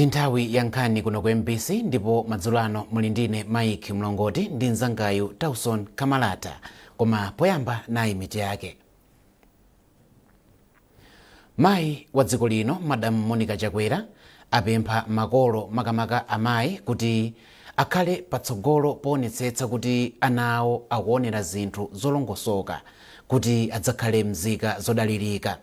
Ndi nthawi ya nkhani kuno ku MBC, ndipo madzulo ano muli ndine Mike Mlongoti ndi mzangayu Tauson Kamalata. Koma poyamba, nayi mitu yake. Mayi wa dziko lino, Madam Monica Chakwera, apempha makolo, makamaka amayi, kuti akhale patsogolo poonetsetsa kuti ana awo akuonera zinthu zolongosoka kuti adzakhale mzika zodalirika.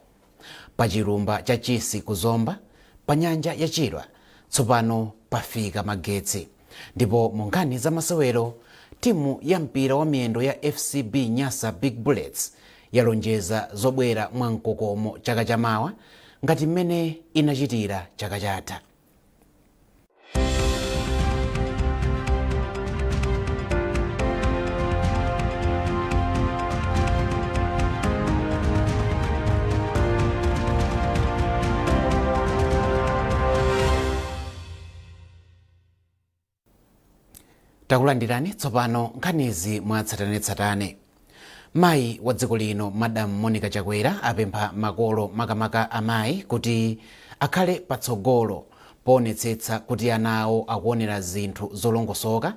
Pa chilumba cha Chisi ku Zomba, pa nyanja ya Chilwa, tsopano pafika magetsi. Ndipo mu nkhani za masewero, timu ya mpira wa miyendo ya FCB Nyasa Big Bullets yalonjeza zobwera mwamkokomo chaka chamawa ngati mmene inachitira chaka chatha. Takulandirani tsopano nkhanizi mwatsatanetsatane. Mayi wa dziko lino, Madam Monica Chakwera, apempha makolo, makamaka amayi, kuti akhale patsogolo poonetsetsa kuti ana awo akuonera zinthu zolongosoka,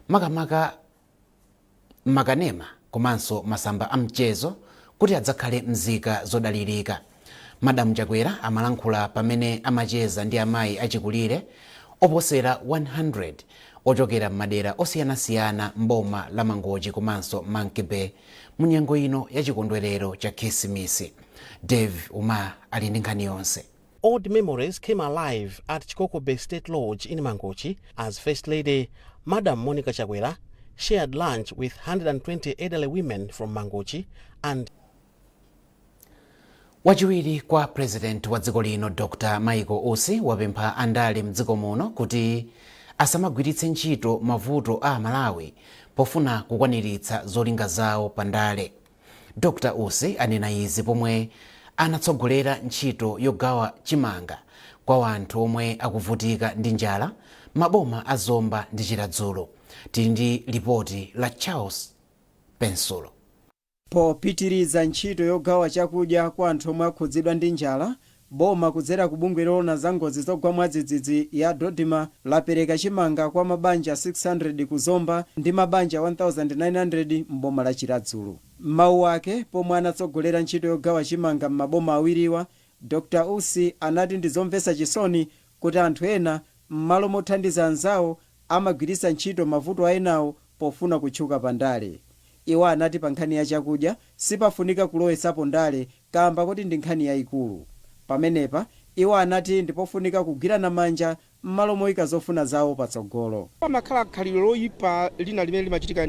makamaka makanema komanso masamba a mchezo, kuti adzakhale mzika zodalirika. Madam Chakwera amalankhula pamene amacheza ndi amayi achikulire oposera 100 ochokera m'madera osiyanasiyana m'boma la Mangochi komanso Monkey Bay mu nyengo ino ya chikondwerero cha Khisimisi. Dave Uma ali ndi nkhani yonse. Old memories came alive at Chikoko Bay State Lodge in Mangochi as First Lady Madam Monica Chakwera shared lunch with 120 elderly women from Mangochi and Wachiwiri kwa President wa dziko lino, Dr Michael Usi, wapempha andale mdziko muno kuti asamagwiritse ntchito mavuto a Amalawi pofuna kukwaniritsa zolinga zawo pa ndale. Dr Usi anena izi pomwe anatsogolera ntchito yogawa chimanga kwa anthu omwe akuvutika ndi njala maboma a Zomba ndi Chiradzulu. Tili ndi lipoti la Charles Pensulo. Popitiriza ntchito yogawa chakudya kwa anthu omwe akhudzidwa ndi njala, boma kudzera ku bungwe loona za ngozi zogwa mwadzidzidzi ya DoDMA lapereka chimanga kwa mabanja 600 ku Zomba ndi mabanja 1900 m'boma la Chiradzulu. M'mawu ake pomwe anatsogolera ntchito yogawa chimanga m'maboma awiriwa, Dr Usi anati ndi zomvetsa chisoni kuti anthu ena m'malo mothandiza anzawo amagwiritsa ntchito mavuto a enawo pofuna kutchuka pa ndale. Iwo anati pa nkhani ya chakudya sipafunika kulowetsapo ndale kamba kuti ndi nkhani yayikulu. Pamenepa iwo anati ndipofunika kugwirana manja m'malo moyika zofuna zawo patsogolo. Pamakhala khalidwe loyipa lina limene limachitika.